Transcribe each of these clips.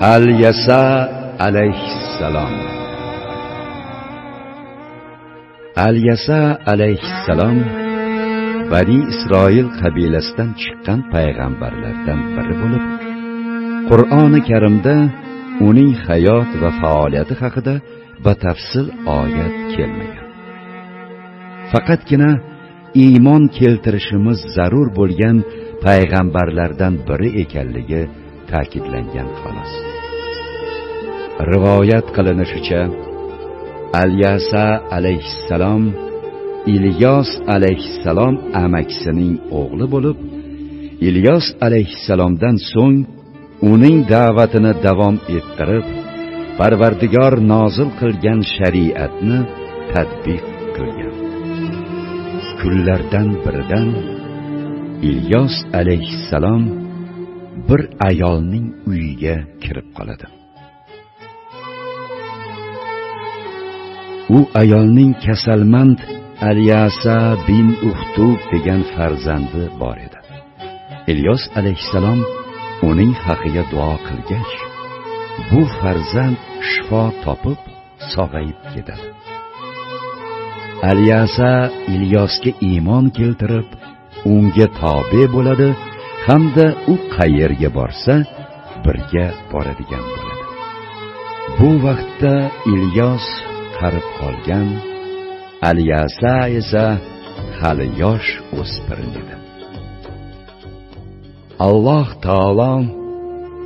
Al-Yasa alayhissalom. Al-Yasa alayhissalom Bani Isroil qabilasidan chiqqan payg'ambarlardan biri bo'lib, Qur'oni Karimda uning hayot va faoliyati haqida batafsil oyat kelmagan. Faqatgina iymon keltirishimiz zarur bo'lgan payg'ambarlardan biri ekanligi ta'kidlangan xolos. Rivoyat qilinishicha, Al-Yasa alayhissalom İlyos alayhissalom amakisining o'g'li bo'lib, İlyos alayhissalomdan so'ng uning da'vatini davom ettirib, Parvardigor nozil qilgan shariatni tatbiq qilgan. Kunlardan biridan İlyos alayhissalom bir ayolning uyiga kirib qoladi. U ayolning kasalmand Al-Yasa bin Uhtub degan farzandi bor edi. İlyos alayhissalom uning haqiga duo qilgach, bu farzand shifo topib sog'ayib ketadi. Al-Yasa İlyosga iymon keltirib, unga tobe bo'ladi hamda u qayerga borsa birga boradigan bo'ladi. Bu vaqtda İlyos qarib qolgan, Al-Yasa esa hali yosh o'spirin edi. Alloh taolo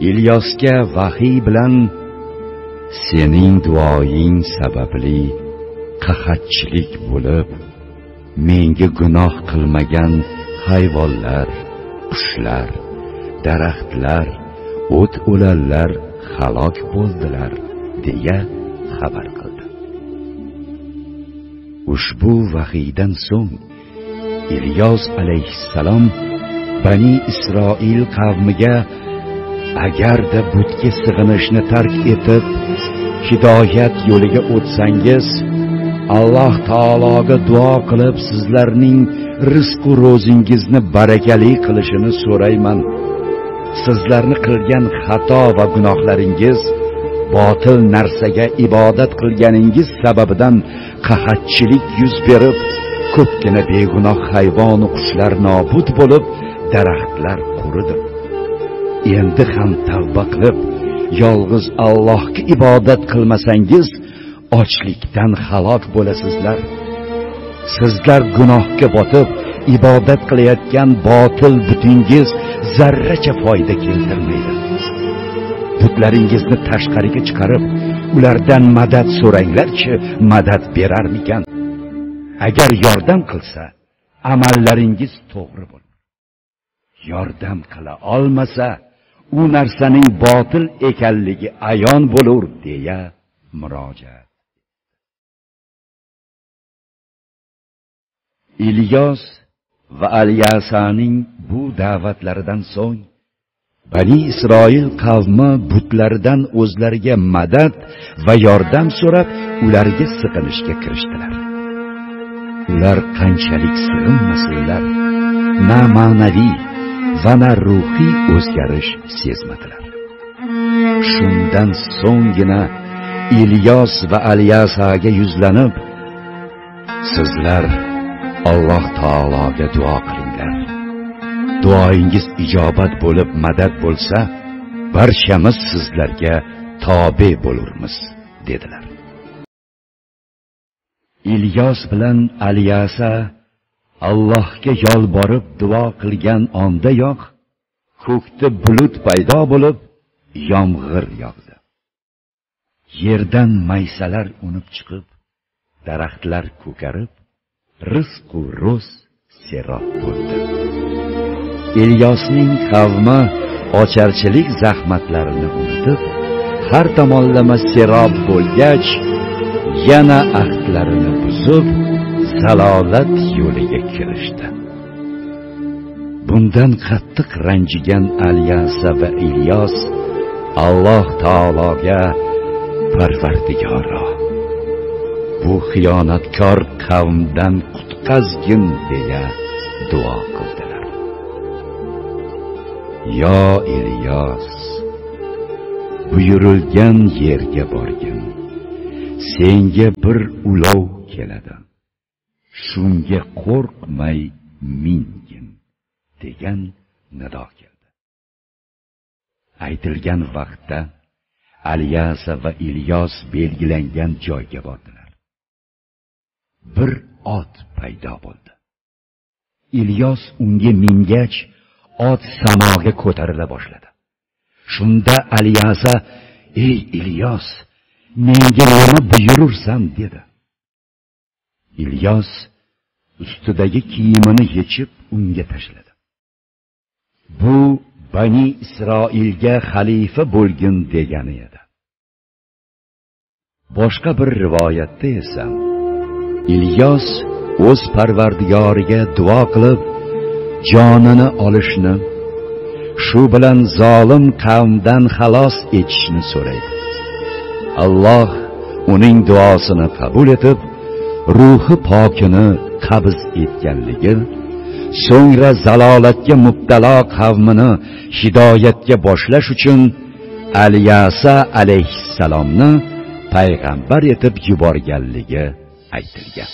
İlyosga vahiy bilan sening duoying sababli qahatchilik bo'lib, menga gunoh qilmagan hayvonlar, qushlar, daraxtlar, o't o'lanlar halok bo'ldilar deya xabar qildi. Ushbu vahiydan so'ng İlyos alayhissalom Bani Isroil qavmiga agarda butga sig'inishni tark etib, hidoyat yo'liga o'tsangiz, Alloh taologa duo qilib sizlarning rizq u ro'zingizni barakali qilishini so'rayman. Sizlarni qilgan xato va gunohlaringiz, botil narsaga ibodat qilganingiz sababidan qahatchilik yuz berib, ko'pgina begunoh hayvon va qushlar nobud bo'lib, daraxtlar quridi. Endi ham tavba qilib, yolg'iz Allohga ibodat qilmasangiz, ochlikdan halok bo'lasizlar. Sizlar gunohga botib, ibodat qilayotgan botil butingiz zarracha foyda keltirmaydi. Butlaringizni tashqariga chiqarib, ulardan madad so'ranglarchi, madad berarmikan? Agar yordam qilsa, amallaringiz to'g'ri bo'lur. Yordam qila olmasa, u narsaning botil ekanligi ayon bo'lur deya murojaat. İlyos va Al-Yasaning bu da'vatlaridan so'ng Bani Isroil qavmi butlaridan o'zlariga madad va yordam so'rab, ularga sig'inishga kirishdilar. Ular qanchalik sig'inmasinlar, na ma'naviy va na ruhiy o'zgarish sezmadilar. Shundan so'nggina İlyos va Al-Yasaga yuzlanib, sizlar Alloh taologa duo qilinglar. Duoyingiz ijobat bo'lib madad bo'lsa, barchamiz sizlarga tobe bo'lurmiz, dedilar. İlyos bilan Al-Yasa Allohga yolborib duo qilgan ondayoq ko'kda bulut paydo bo'lib, yomg'ir yog'di. Yerdan maysalar unib chiqib, daraxtlar ko'karib, rizq u ro'z serob bo'ldi. İlyosning qavmi ocharchilik zahmatlarini unutib, har tomonlama serob bo'lgach, yana ahdlarini buzib, zalolat yo'liga kirishdi. Bundan qattiq ranjigan Al-Yasa va İlyos Alloh taologa Parvardigoro, bu xiyonatkor qavmdan qutqazgin deya duo qildilar. Yo İlyos, Buyurilgan yerga borgin. Senga bir ulov keladi. Shunga qo'rqmay mingin, degan nido keldi. Aytilgan vaqtda Alyasa va Ilyos belgilangan joyga bordilar. Bir ot paydo bo'ldi. Ilyos unga mingach, ot samoga ko'tarila boshladi. Shunda Alyasa: "Ey Ilyos, menga nima buyurursan?" dedi. Ilyos ustidagi kiyimini yechib unga tashladi. Bu Bani Isroilga xalifa bo'lgin degani edi. Boshqa bir rivoyatda esa Ilyos o'z Parvardigoriga duo qilib, jonini olishni, shu bilan zolim qavmdan xalos etishni so'raydi. Alloh uning duosini qabul etib, ruhi pokini qabz etganligi, so'ngra zalolatga mubtalo qavmini hidoyatga boshlash uchun Alyasa alayhissalomni payg'ambar etib yuborganligi aytilgan.